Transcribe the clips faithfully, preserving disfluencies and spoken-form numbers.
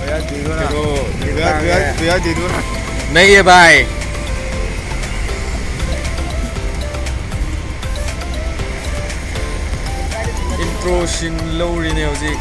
भैया, दे दो ना। देखो, भैया, भैया, भैया, दे दो ना। नहीं है भाई। Intro sin lou rine hou ji.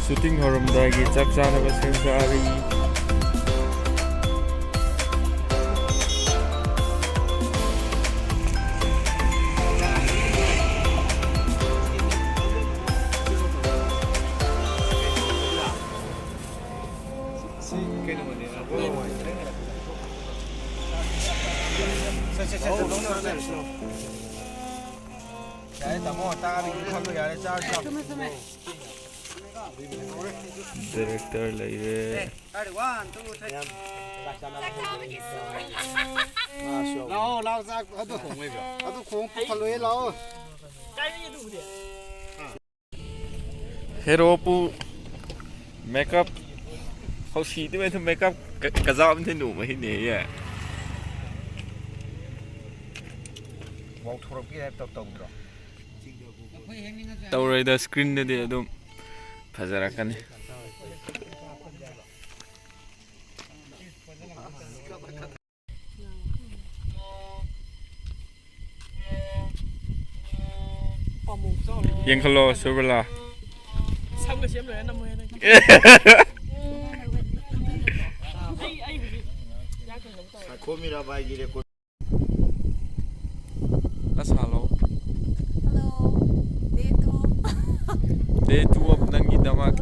Shooting howramdai ki chak chana ba sem sa ri. Director leire. Lao, lao, zak, adu. Adu khong pukhalui lao. Hero pu makeup. Hou si ti mei thu makeup ka, kazauh mei the nuh mei hi ne ye. Wow, thorok pi rap tok tok bro. Tau rui da screen na di adum. Phazara kani. Yeng khalo, Survela. Sam ka siam lou na mo na. Ai, ai, hujik. Ya kan lou tau. Sakho mira bai gi le ko. As hello. Hello. Day two. Day two of Nanggi Damak.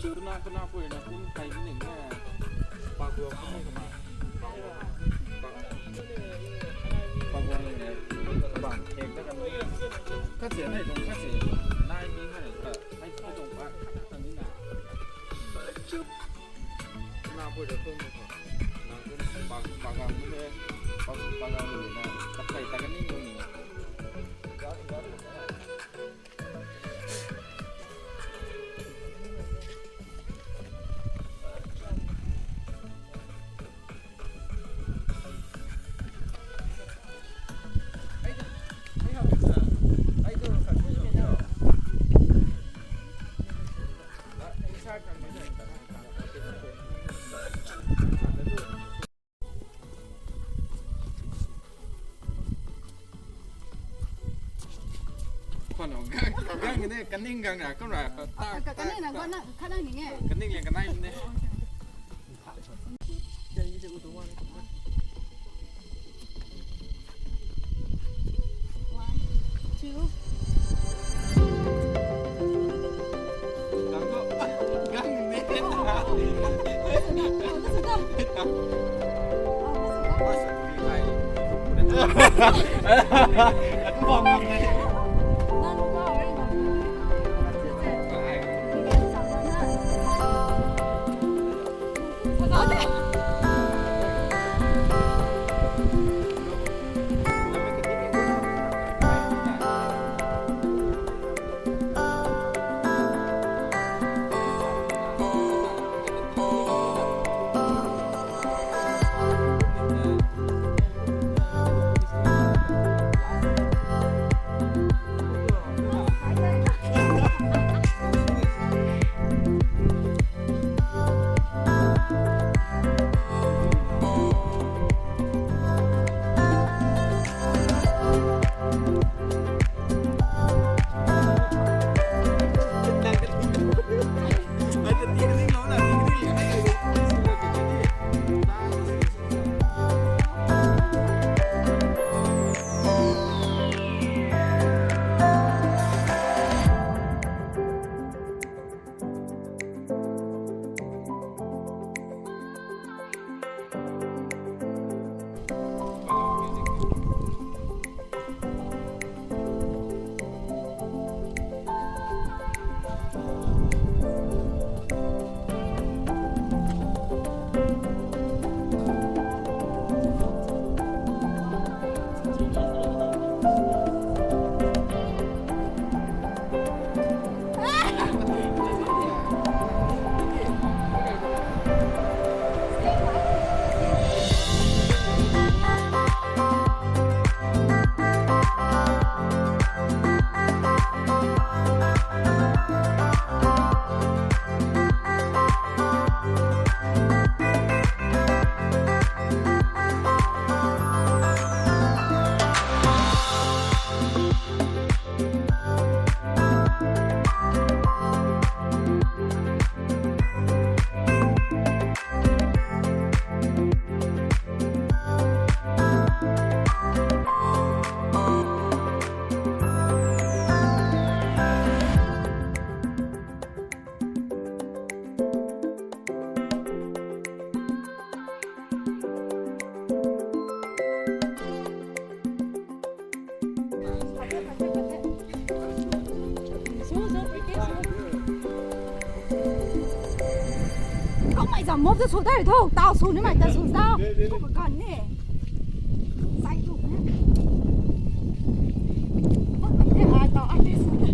Tuna, tuna pui na kum kai ni ne. Pa gua kum ni kama. Pa gua. Pa. Khwan o, gang, gang ni, kaning gang ra, kum ra, ka, ka, kaning na, khwan na, khat na ni nge. Kaning le kanai ni. One, two. Kamei zam mop ta sw ta tho, tau sw ni mei ta sw ta. Kum kan ni. Sai tu ni. Mak kan ni ai tau ai ni sw ta.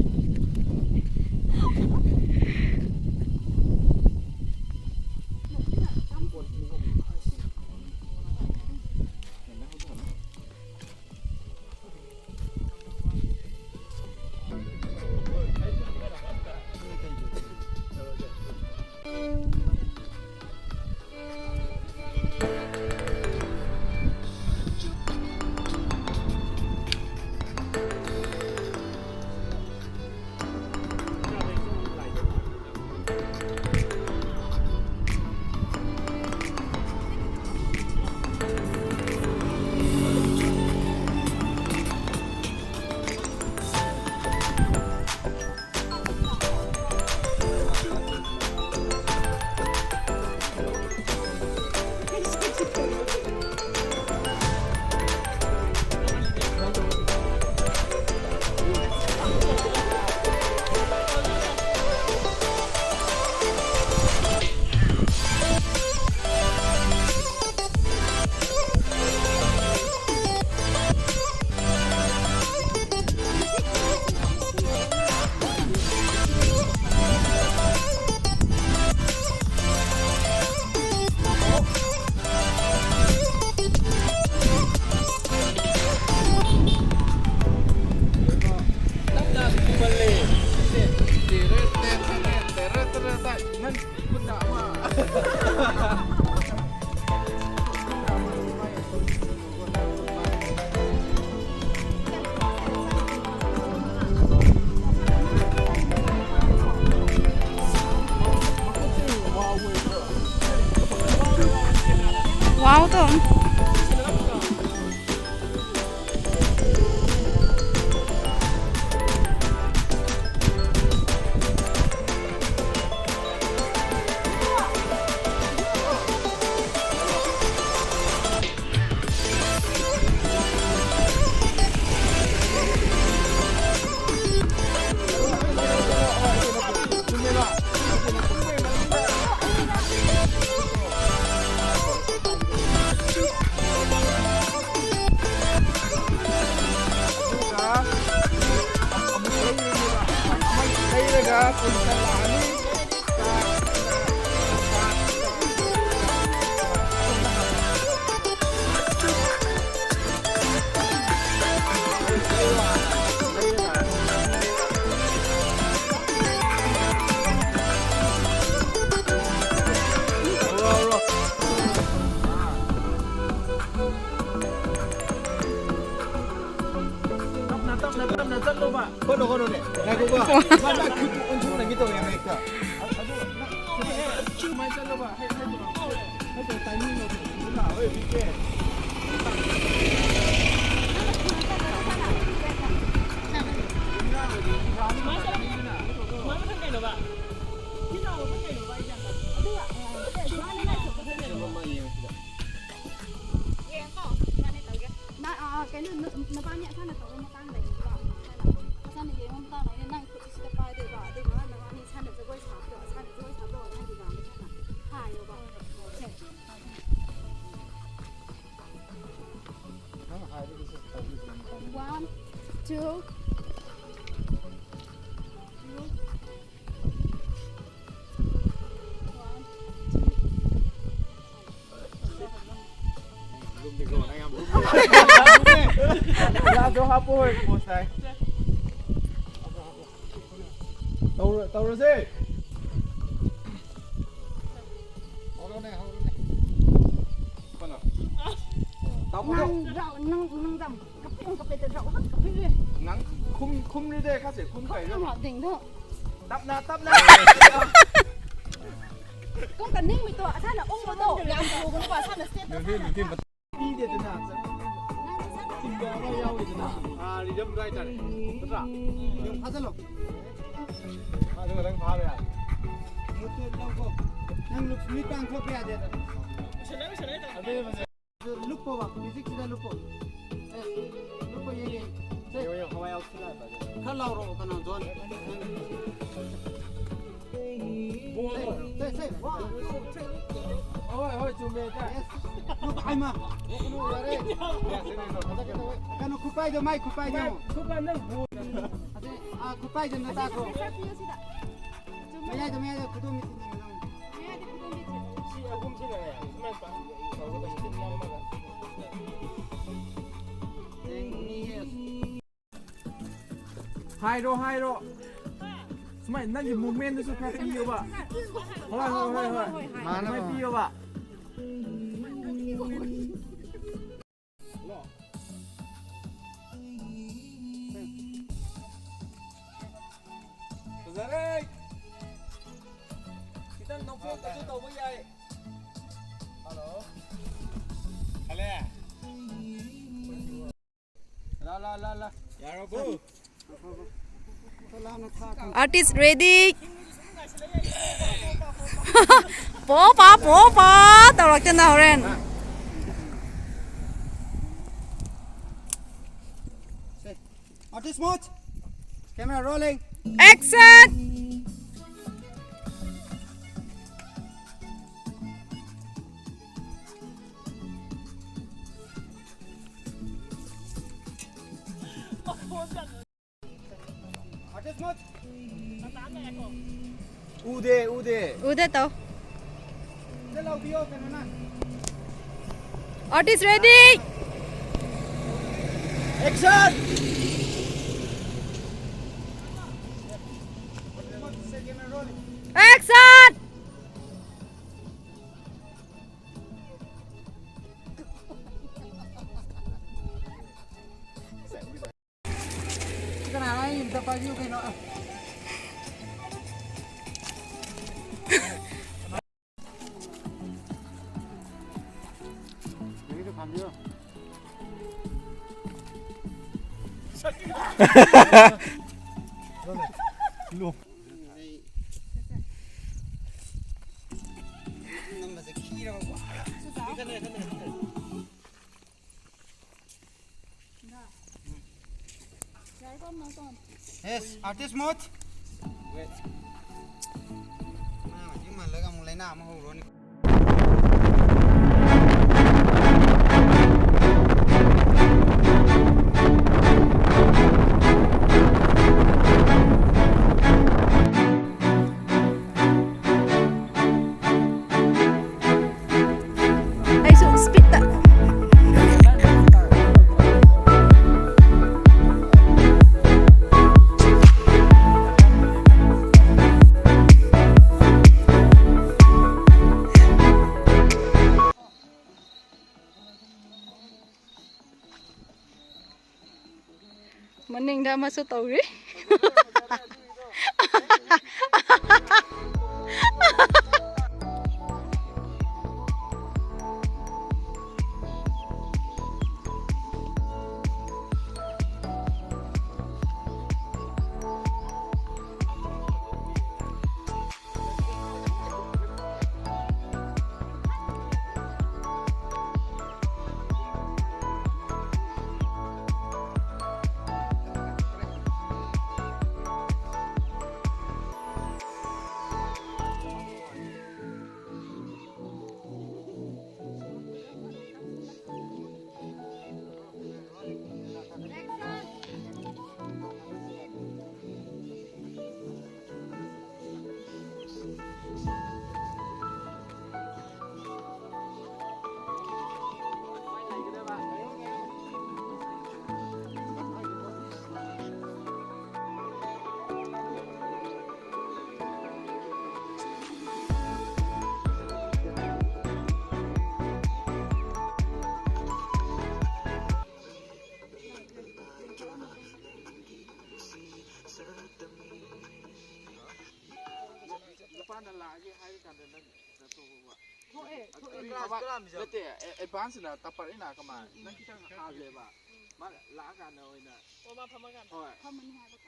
Tapna, tapna, tapna, chat lou ba. Khou na, khou na ne. Nai khou ba. Khou na khou tu, un tu na mi tu ya mai ta. Mai chat lou ba. Hai, hai tu. Hai tu timing lou. Na, oi, bi ke. Na, ah, kei na, na, nabani asana tau matang dei ba. Asana ye matang dei, nang khou sida pai dei ba, dei ba, nabani sana jagoi sa do, sana jagoi sa do, nang di ba, sana. Hai yo ba. Okay. One, two. Tau, tau ra se. Nang rau, nang, nang dam. Kaping kapit ta rau hak kapit re. Nang khum, khum ri de, kha se khum kai ri. Khum hak ding do. Tapna, tapna. Kum kaning mi tu, asana ung mi tu, yang tu, kum pa asana step asana. Pi de tana. Nang di sa. Timba wa yau de tana. Ah, rhythm right tare. Tatra. Rhythm kha sa lo. Ah, tu lang pha re. Mutu lo ko. Nang look mi tang thok ya de. Ade, ade. Lupo ba, music sida lupo. Eh, lupo ye ye. Yo, yo, hawai out sida ba. Kha lau ro kana John. Say, say, say. One, two, three. Hoi, hoi, chume ta. Yes. Lupo ai ma. Lupo yare. Yes, yes, yes. Kanu khupai do, mai khupai do. Khupai na bu. Ade, ah, khupai do na ta ko. Mayai do, mayai do, khudo mi tin na. Hai ro, hai ro. Sumai, nang ki movement na su kha pi yo ba. Hoi, hoi, hoi, hoi. Mana hoi pi yo ba. Fazare! Khitang nokphung kachu tau yai. Hello. Hello. La, la, la, la. Yaro bu. Artist ready. Po pa, po pa. Tau rak te na horen. Artist mode. Camera rolling. Action. Artist mode. Ude, ude. Ude tau. Ude lau dio kena na. Artist ready. Action. Action. Yes, artist mode. Wait. Maning da masu tau ri. Nate, advance na tapar ina kama, na kitang ha le ba. Ma la ka na oi na. Hoi.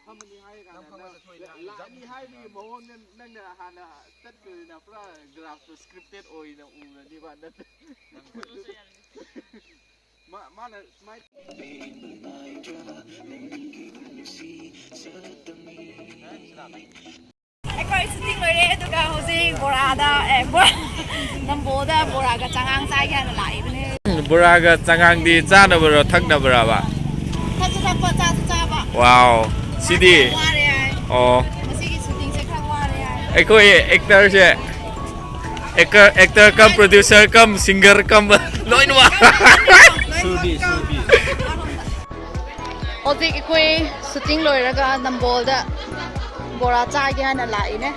Phamani hai ka na. La ni hai ni mo na na ha na tat ko na pura graph to scripted oi na u na ni ba na. Ma ma na smai. ꯑꯩꯈꯣꯏ shooting ꯂꯣꯏꯔꯦ, ꯑꯗꯨꯒ ꯍꯧꯖꯤꯛ ꯕꯣꯔꯥꯗ, ꯑꯦ, ꯕꯣꯔꯥ, ꯅꯝꯕꯣꯜꯗ ꯕꯣꯔꯥꯒ ꯆꯉꯥꯡ ꯆꯥꯒꯦ ꯍꯥꯏꯅ ꯂꯥꯛꯏꯕꯅꯦ꯫ ꯕꯣꯔꯥꯒ ꯆꯉꯥꯡꯗꯤ ꯆꯥꯅꯕꯔꯣ, ꯊꯛꯅꯕꯔꯕ? ꯊꯛꯁꯨ ꯊꯛꯄ, ꯆꯥꯁꯨ ꯆꯥꯕ꯫ Wow, ꯁꯤꯗꯤ? ꯋꯥꯔꯦ ꯍꯥꯏ꯫ ꯑꯣ꯫ ꯉꯁꯤꯒꯤ shootingꯁꯦ ꯈꯔ ꯋꯥꯔꯦ ꯍꯥꯏ꯫ ꯑꯩꯈꯣꯏ actorꯁꯦ, actor, actor cum producer cum singer cum ꯂꯣꯏꯅꯃꯛ꯫ ꯂꯣꯏꯅꯃꯛ꯫ ꯍꯧꯖꯤꯛ ꯑꯩꯈꯣꯏ shooting ꯂꯣꯏꯔꯒ ꯅꯝꯕꯣꯜꯗ ꯕꯣꯔꯥ ꯆꯥꯒꯦ ꯍꯥꯏꯅ ꯂꯥꯛꯏꯅꯦ꯫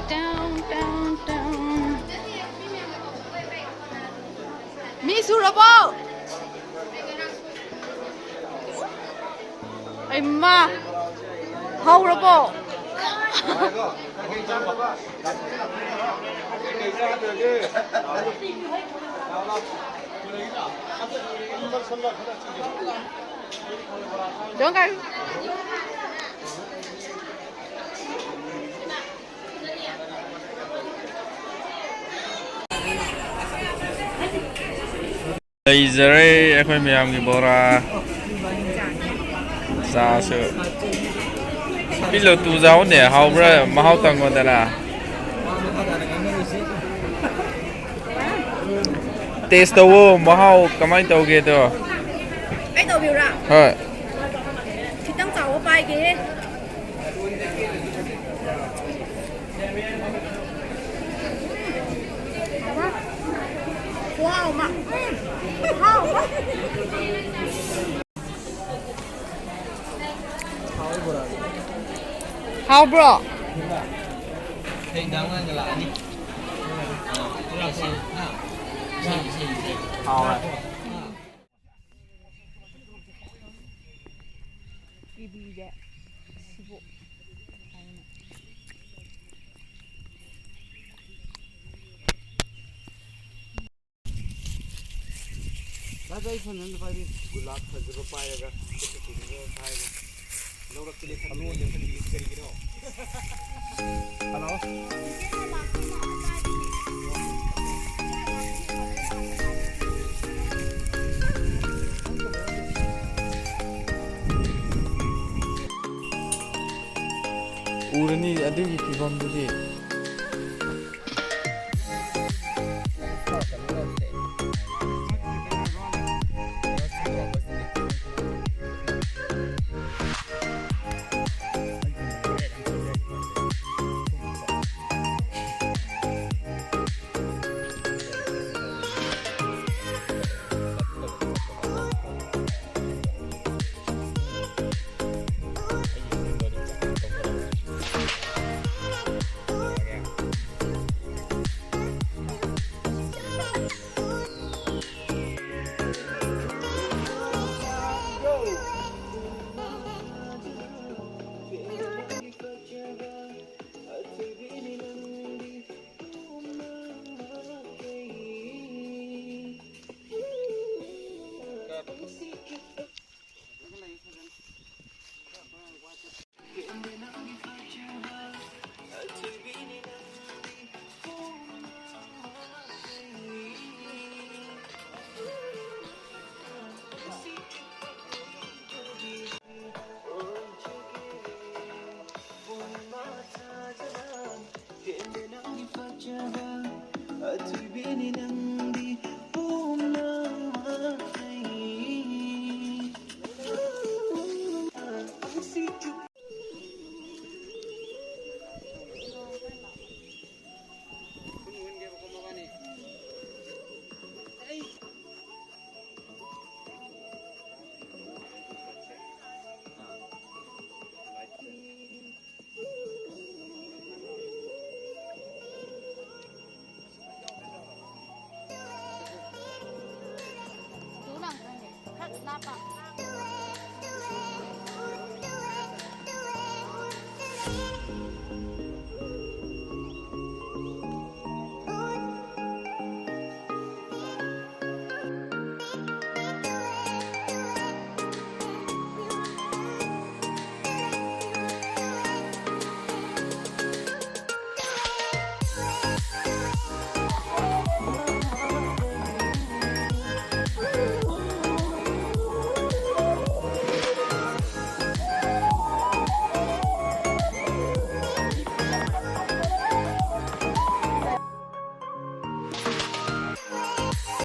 ꯇꯧ, ꯇꯧ, ꯇꯧ꯫ ꯃꯤ ꯁꯨꯔꯕꯣ? ꯑꯩꯃꯥ! ꯍꯧꯔꯕꯣ? Don't go. ꯂꯩꯖꯔꯦ ꯑꯩꯈꯣꯏ ꯃꯌꯥꯝꯒꯤ ꯕꯣꯔꯥ꯫ ꯆꯥꯁꯨ꯫ ꯄꯤꯂꯣ ꯇꯨ ꯆꯥꯎꯅꯦ, ꯍꯥꯎꯕ꯭ꯔꯥ? ꯃꯍꯥꯎ ꯇꯪꯉꯣꯗꯅ꯫ Taste ꯇꯧꯋꯣ, ꯃꯍꯥꯎ ꯀꯃꯥꯏꯅ ꯇꯧꯒꯦꯗꯣ꯫ ꯑꯩ ꯇꯧꯕꯤꯌꯨꯔꯥ? ꯍꯣꯏ꯫ ꯈꯤꯇꯪ ꯆꯥꯎꯕ ꯄꯥꯏꯒꯦ꯫ ꯍꯥꯎꯕ꯭ꯔꯣ? ꯍꯥꯎꯋꯦ꯫ ꯀꯤꯕꯤꯗꯦ꯫ ꯁꯤꯕꯨ꯫ ꯒꯨꯂꯥꯞ ꯐꯖꯕ ꯄꯥꯏꯔꯒ ꯂꯧꯔꯛꯇꯦ, ꯂꯦꯞꯍꯟꯕꯤꯌꯨ, ꯂꯦꯞꯍꯟꯕꯤꯌꯨ, ꯀꯔꯤꯒꯤꯅꯣ? ꯍꯜꯂꯣ꯫ ꯎꯔꯅꯤ ꯑꯗꯨꯒꯤ ꯐꯤꯕꯝꯗꯨꯗꯤ꯫